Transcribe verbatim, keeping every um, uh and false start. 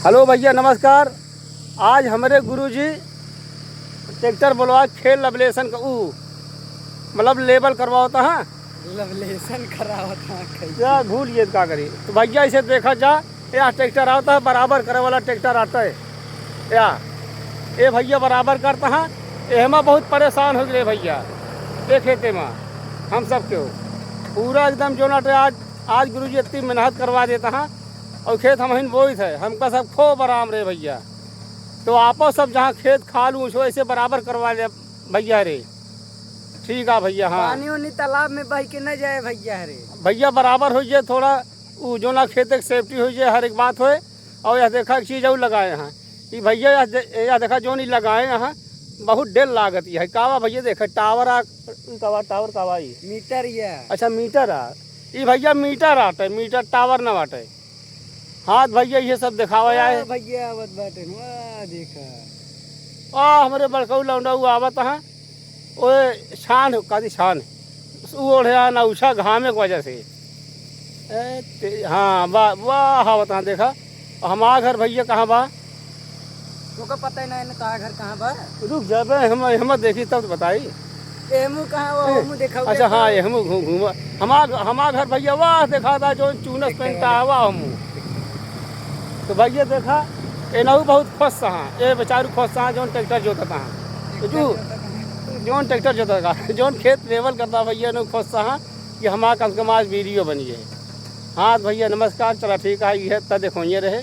हेलो भइया, नमस्कार। आज हमरे गुरुजी ट्रैक्टर बोलवा के खेत लबलेसन का ऊ, मतलब, लेबल करवावत हैं। लबलेसन करावत हैं, कैसे? या भूल गए, का करी? तो भइया, इसे देखा जा, या ट्रैक्टर आवत है, बराबर करे वाला ट्रैक्टर आता है। या, ए भइया बराबर करत हैं। एहमा बहुत परेशान हो गए भइया, ए खेते में हम सब के पूरा एकदम जो ना आज, आज गुरुजी इतनी मेहनत करवा देत हैं। और खेत हमहिन बोइत है, हमका सब खूब आराम रे भइया। तो आपो सब जहाँ खेत खाल ऊँच हो, ऐसे बराबर करवा ले भइया रे। ठीक है भइया। हाँ। पानी उनी तालाब में बह के न जाए भइया रे। भइया बराबर हो जाए, थोड़ा ऊ जो ना खेत एक safety हो जाए, हर एक बात होए। और यह देखा एक चीज और लगाए हैं, ई भइया यह दे-, यह देखा जोन ई लगाए हैं, बहुत डेर लागत है। कावा भइया देखा टावर आ, कावा टावर कावा ई? मीटर या। अच्छा मीटर आ, ई भइया मीटर आटे, मीटर टावर ना बाटे। हाँ भइया, ये सब देखावा वाह जाए। भइया आवत बाटे, वाह देखा। आ, हमरे बड़कऊ लौंडऊ आवत हैं, ओए छान, कादी छान, ऊ ओढ़े ना उछा घामे के वजह से। ए, ते-, हाँ, वाह, वाह, आवत हैं, देखा। हमार घर भइया कहाँ बा? तोका पता ही ना है ना, तोहार घर कहाँ बा? रुक जा बे, हम, हम देखी तब तो बताई। एहमू कहाँ, वो ए, हमू देखा, अच्छा, देखा। हाँ, एहमू घूम, घूम। हमार, हमार घर भइया, वाह, देखा था, जो चूनस पहनता है, वाह, हमू। तो भइया देखा, एनहू बहुत खुश हाँ, ए बेचारू खुश हाँ, जोन ट्रैक्टर जोतत हाँ। तो जो, जोन ट्रैक्टर जोतत हाँ, जोन खेत लेवल करता भइया, एनहू खुश हाँ कि हमार कम से कम आज वीडियो बनी है। हाँ तो भइया नमस्कार, चला ठीक है, यह तक देखो ये रहे।